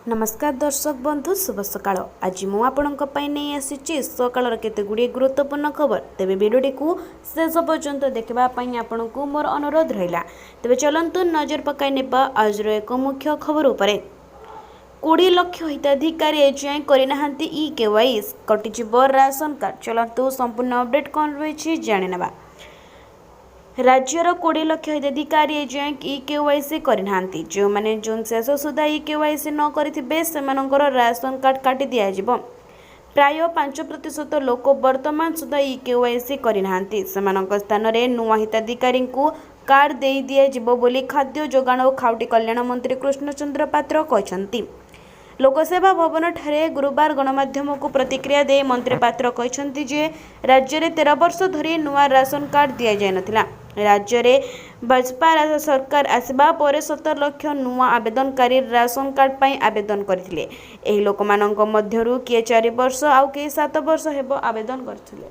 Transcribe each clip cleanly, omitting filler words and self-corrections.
ନମସ୍କାର ଦର୍ଶକ ବନ୍ଧୁ, ଶୁଭ ସକାଳ। ଆଜି ମୁଁ ଆପଣଙ୍କ ପାଇଁ ନେଇ ଆସିଛି ସକାଳର କେତେ ଗୁଡ଼ିଏ ଗୁରୁତ୍ୱପୂର୍ଣ୍ଣ ଖବର। ତେବେ ଭିଡ଼ିଓଟିକୁ ଶେଷ ପର୍ଯ୍ୟନ୍ତ ଦେଖିବା ପାଇଁ ଆପଣଙ୍କୁ ମୋର ଅନୁରୋଧ ରହିଲା। ତେବେ ଚାଲନ୍ତୁ ନଜର ପକାଇ ନେବା ଆଜିର ଏକ ମୁଖ୍ୟ ଖବର ଉପରେ। 20 ଲକ୍ଷ ହିତାଧିକାରୀ ଏଯାଏଁ କରିନାହାନ୍ତି ଇ କେୱାଇସି, କଟିଯିବ ରାସନ କାର୍ଡ଼। ଚାଲନ୍ତୁ ସମ୍ପୂର୍ଣ୍ଣ ଅପଡେଟ୍ କ'ଣ ରହିଛି ଜାଣିନେବା। ରାଜ୍ୟର 20 ଲକ୍ଷ ହିତାଧିକାରୀ ଏଯାଏଁ ଇ କେୱାଇସି କରିନାହାନ୍ତି। ଯେଉଁମାନେ ଜୁନ୍ ଶେଷ ସୁଦ୍ଧା ଇ କେୱାଇସି ନ କରିଥିବେ, ସେମାନଙ୍କର ରାସନ କାର୍ଡ଼ କାଟି ଦିଆଯିବ। ପ୍ରାୟ 5% ଲୋକ ବର୍ତ୍ତମାନ ସୁଦ୍ଧା ଇ କେୱାଇସି କରିନାହାନ୍ତି। ସେମାନଙ୍କ ସ୍ଥାନରେ ନୂଆ ହିତାଧିକାରୀଙ୍କୁ କାର୍ଡ଼ ଦେଇ ଦିଆଯିବ ବୋଲି ଖାଦ୍ୟ ଯୋଗାଣ ଓ ଖାଉଟି କଲ୍ୟାଣ ମନ୍ତ୍ରୀ କୃଷ୍ଣଚନ୍ଦ୍ର ପାତ୍ର କହିଛନ୍ତି। ଲୋକସେବା ଭବନଠାରେ ଗୁରୁବାର ଗଣମାଧ୍ୟମକୁ ପ୍ରତିକ୍ରିୟା ଦେଇ ମନ୍ତ୍ରୀ ପାତ୍ର କହିଛନ୍ତି ଯେ ରାଜ୍ୟରେ 13 ବର୍ଷ ଧରି ନୂଆ ରାସନ କାର୍ଡ଼ ଦିଆଯାଇନଥିଲା। ରାଜ୍ୟରେ ଭାଜପା ସରକାର ଆସିବା ପରେ 17 ଲକ୍ଷ ନୂଆ ଆବେଦନକାରୀ ରାସନ କାର୍ଡ଼ ପାଇଁ ଆବେଦନ କରିଥିଲେ। ଏହି ଲୋକମାନଙ୍କ ମଧ୍ୟରୁ କିଏ 4 ବର୍ଷ, ଆଉ କେହି 7 ବର୍ଷ ହେବ ଆବେଦନ କରିଥିଲେ।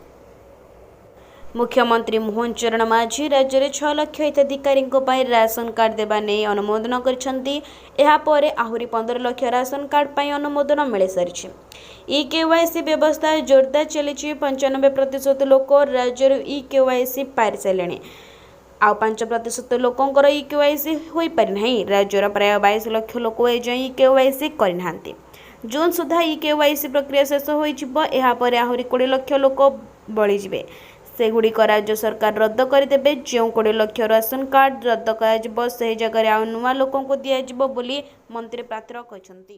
ମୁଖ୍ୟମନ୍ତ୍ରୀ ମୋହନ ଚରଣ ମାଝୀ ରାଜ୍ୟରେ 6 ଲକ୍ଷ ହିତାଧିକାରୀଙ୍କ ପାଇଁ ରାସନ କାର୍ଡ଼ ଦେବା ନେଇ ଅନୁମୋଦନ କରିଛନ୍ତି। ଏହାପରେ ଆହୁରି 15 ଲକ୍ଷ ରାସନ କାର୍ଡ଼ ପାଇଁ ଅନୁମୋଦନ ମିଳିସାରିଛି। ଇ କେୱାଇସି ବ୍ୟବସ୍ଥା ଜୋରଦାର ଚାଲିଛି। 95% ଲୋକ ରାଜ୍ୟରୁ ଇ କେୱାଇସି ସାରିସାରିଲେଣି। ଆଉ 5% ଲୋକଙ୍କର ଇ କେୱାଇସି ହୋଇପାରିନାହିଁ। ରାଜ୍ୟର ପ୍ରାୟ 22 ଲକ୍ଷ ଲୋକ ଏଯାଏଁ ଇ କେୱାଇସି କରିନାହାନ୍ତି। ଜୁନ୍ ସୁଦ୍ଧା ଇ କେୱାଇସି ପ୍ରକ୍ରିୟା ଶେଷ ହୋଇଯିବ। ଏହାପରେ ଆହୁରି 20 ଲକ୍ଷ ଲୋକ ବଳିଯିବେ। ସେଗୁଡ଼ିକ ରାଜ୍ୟ ସରକାର ରଦ୍ଦ କରିଦେବେ। ଯେଉଁ 20 ଲକ୍ଷ ରାସନ କାର୍ଡ଼ ରଦ୍ଦ କରାଯିବ, ସେହି ଜାଗାରେ ଆଉ ନୂଆ ଲୋକଙ୍କୁ ଦିଆଯିବ ବୋଲି ମନ୍ତ୍ରୀ ପାତ୍ର କହିଛନ୍ତି।